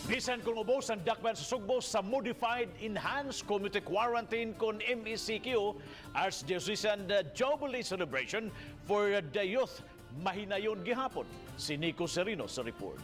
Bisan kung ubos ang dakbayan sa Sugbo sa Modified Enhanced Community Quarantine kon MECQ, Archdiocesan Jubilee Celebration for the Youth mahinayon gihapon. Si Nico Serino sa report.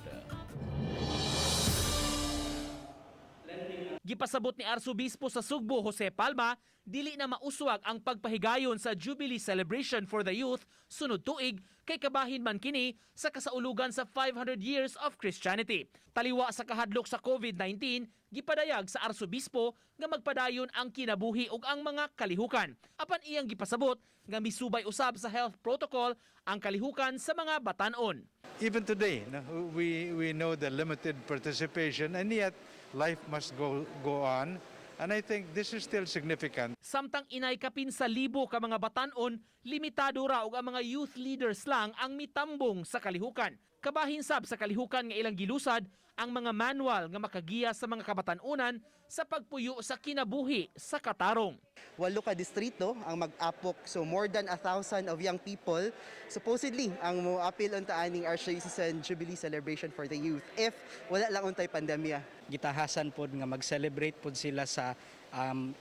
Gipasabot ni Arsobispo sa Sugbo Jose Palma, dili na mauswag ang pagpahigayon sa Jubilee Celebration for the Youth sunod tuig kay kabahin man kini sa kasaulugan sa 500 years of Christianity. Taliwa sa kahadlok sa COVID-19, gipadayag sa Arsobispo nga magpadayon ang kinabuhi ug ang mga kalihukan. Apan iyang gipasabot nga misubay usab sa health protocol ang kalihukan sa mga batan-on. Even today, no, we know the limited participation, and yet life must go on. And I think this is still significant. Samtang inay kapin sa libo ka mga batan-on, limitado ra og ang mga youth leaders lang ang mitambong sa kalihukan. Kabahin sab sa kalihukan nga ilang gilusad ang mga manual nga makagiya sa mga kabatan-onan sa pagpuyo sa kinabuhi sa katarong. Walo ka distrito ang mag-apok, so more than 1,000 of young people supposedly ang mo-apil unta aning Archdiocesan Jubilee Celebration for the Youth if wala lang untay pandemya. Gitahasan pod nga mag-celebrate pod sila sa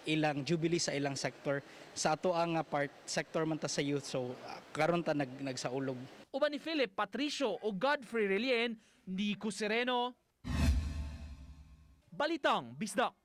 ilang jubilee sa ilang sector. Sa ato ang nga part, sector man ta sa youth, so karon ta nagsaulog. Uban ni Philip Patricio o Godfrey Relien, Nico Sereno. Balitang Bisdak.